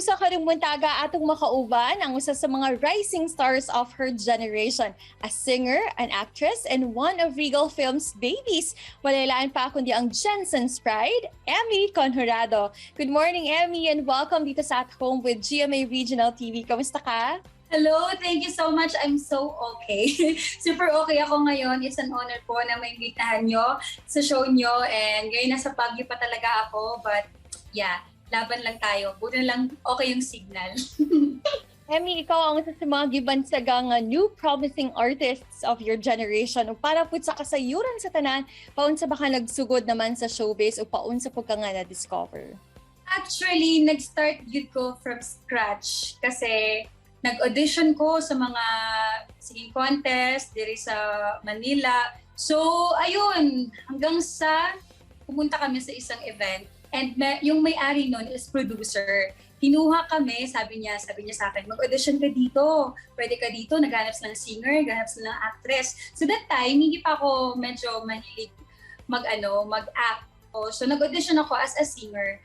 Kapuso, karong buntaga atong makauban ang usa sa mga rising stars of her generation, a singer, an actress, and one of Regal Films' babies. Walay lain pa kundi ang GenSan's Pride, Emy Conjurado. Good morning, Emy, and welcome dito sa At Home with GMA Regional TV. Kamusta ka? Hello, thank you so much. I'm so okay. Super okay ako ngayon. It's an honor po na maimbitahan nyo sa show nyo. And ngayon nasa Baguio pa talaga ako. But yeah, laban lang tayo. Buti na lang okay yung signal. Emy, ikaw ang isa sa mga gibansagang new promising artists of your generation. Ug para pud sa kasayuran sa tanan, paunsa ba ka nagsugod naman sa showbiz o paunsa pud ka nga na-discover? Actually, nag-start gyud ko from scratch kasi nag-audition ko sa mga singing contest diri sa Manila. So, ayun, hanggang sa pumunta kami sa isang event and yung may-ari nun is producer. Kinuha kami, sabi niya sa akin, "Mag-audition ka dito. Pwede ka dito, naghanap sila ng singer, naghanap sila ng actress." So that time, hindi pa ako medyo mahilig mag-act. So nag-audition ako as a singer.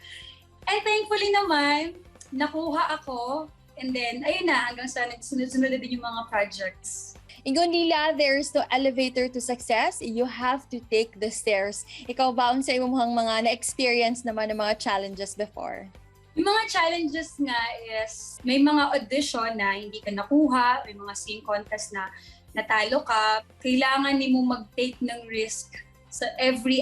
And thankfully naman, nakuha ako. And then, ayun na, hanggang sa nagsunod-sunod na din yung mga projects. Ingon nila, there's no elevator to success. You have to take the stairs. Ikaw ba, unsa imong mga na-experience naman ng mga challenges before? Yung mga challenges nga is, may mga audition na hindi ka nakuha, may mga singing contest na natalo ka. Kailangan nimo mag-take ng risk sa every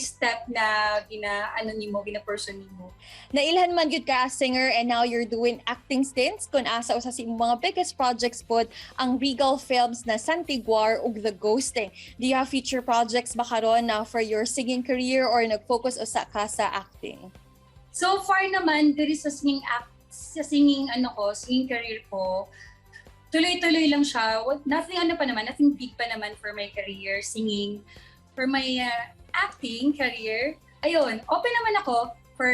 step na gina ano nimo, gina-pursue nimo. Nailhan man gyud ka as singer and now you're doing acting stints kung asa usa sa imong mga biggest projects pod ang Regal Films na Santiguar ug The Ghosting. Do you have future projects ba karon na for your singing career or nag-focus usa ka sa acting? So far naman, diri sa singing ano ko, singing career ko, tuloy-tuloy lang siya. Nothing ano pa naman, nothing big pa naman for my career singing. For my acting career, ayun, open naman ako for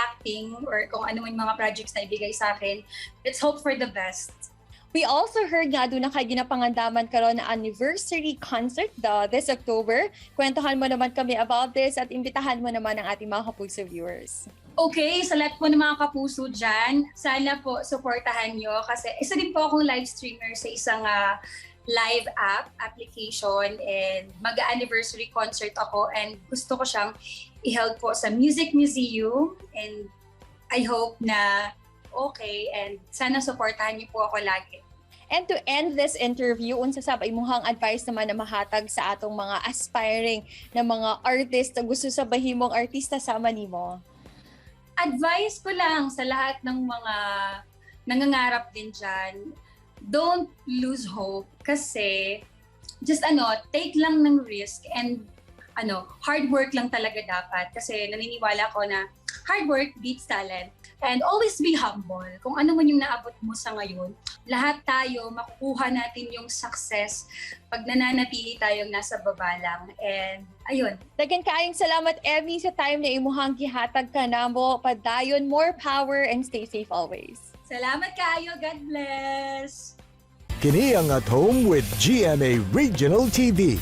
acting or kung ano man mga projects na ibigay sa akin. Let's hope for the best. We also heard nga duna kay ginapangandaman karon na anniversary concert this October. Kwentuhan mo naman kami about this at imbitahan mo naman ang ating mga Kapuso viewers. Okay, sa lahat po ng mga Kapuso dyan, sana po supportahan nyo kasi isa din po akong live streamer sa isang live app application and mag-anniversary concert ako and gusto ko siyang i-held po sa Music Museum and I hope na okay and sana supportahan niyo po ako lagi. And to end this interview, unsa sab imuhang advice naman na mahatag sa atong mga aspiring na mga artist na gusto sa bahimong artista sama nimo? Advice ko lang sa lahat ng mga nangangarap din dyan, don't lose hope kasi just ano, take lang ng risk and ano, hard work lang talaga dapat kasi naniniwala ko na hard work beats talent. And always be humble. Kung ano man yung naabot mo sa ngayon, lahat tayo makukuha natin yung success pag nananatili tayong nasa baba lang. And ayun. Daghan kaayong salamat, Emy, sa time na imuhang gihatag kanamo. Padayon, more power and stay safe always. Salamat kaayo. God bless! Kini ang At Home with GMA Regional TV.